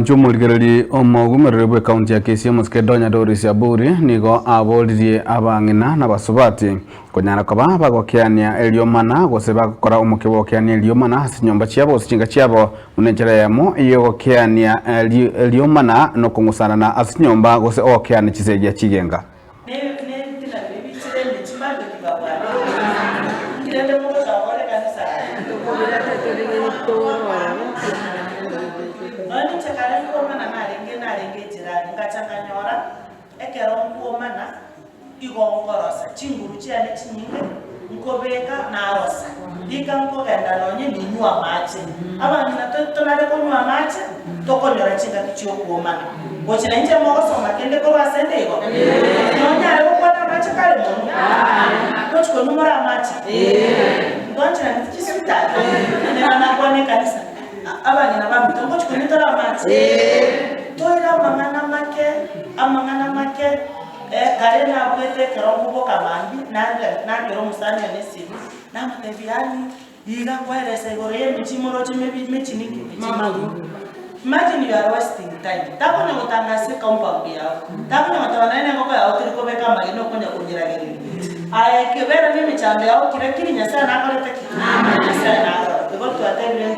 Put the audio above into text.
Omwanchi omorigereria omogumereri bw'ekaunti ya Kisii omosike Donya Doris Aburi nigo aboririe abang'ina na abasubati konyara koba bagokeania eriomana gose bagokora omokia bw'ogokeania eriomana ase chinyomba chiabo gose chinka chiabo buna enchera eyemo y'ogokeania eriomana na okong'usanana ase chinyomba gose ogokeania chisegia chigenga. Nebitina biria bichire emechie mambia tibabwate. Inki rende mogocha gokora ekanisa aya? Nonya ninche kare nkwomana narenge narenge ejirani, ngacha nkanyora ekero nkwomana igo nkorosa chinguru chiane chinyinge nkobeka narosa rika nkogenda nonye ninywe amache. Abang'ina to tonare konywa amache tokonyora chingaki chiokwomana. Gochia nainche mogosoma kende korwa asende igo? Nonyare gokwana amache kare monwe? Ngochi konywa more amache? Ntwancheraneti chiswitati? Neba nakwana ekanisa, abang'ina baminto ngochi konywa tore amache? Toire amang'ana make, amang'ana make, kare nabuete ekero nkoboka mambia, nakera omosani one esimi, namotebia yaani Iga nkweresa igoro y'emechie moroche mechie ninki? Mechie magu. Imagine you are wasting time. Takonya gotanga ase compound yao. Takonya goteba naye nengoko yao teri kobeka amagena okonya konyeragereria. Aye kebera nemechando yao kira kiri Nyasaye nakorete ki? Nyasaye narore. Igo twatebire mbuya.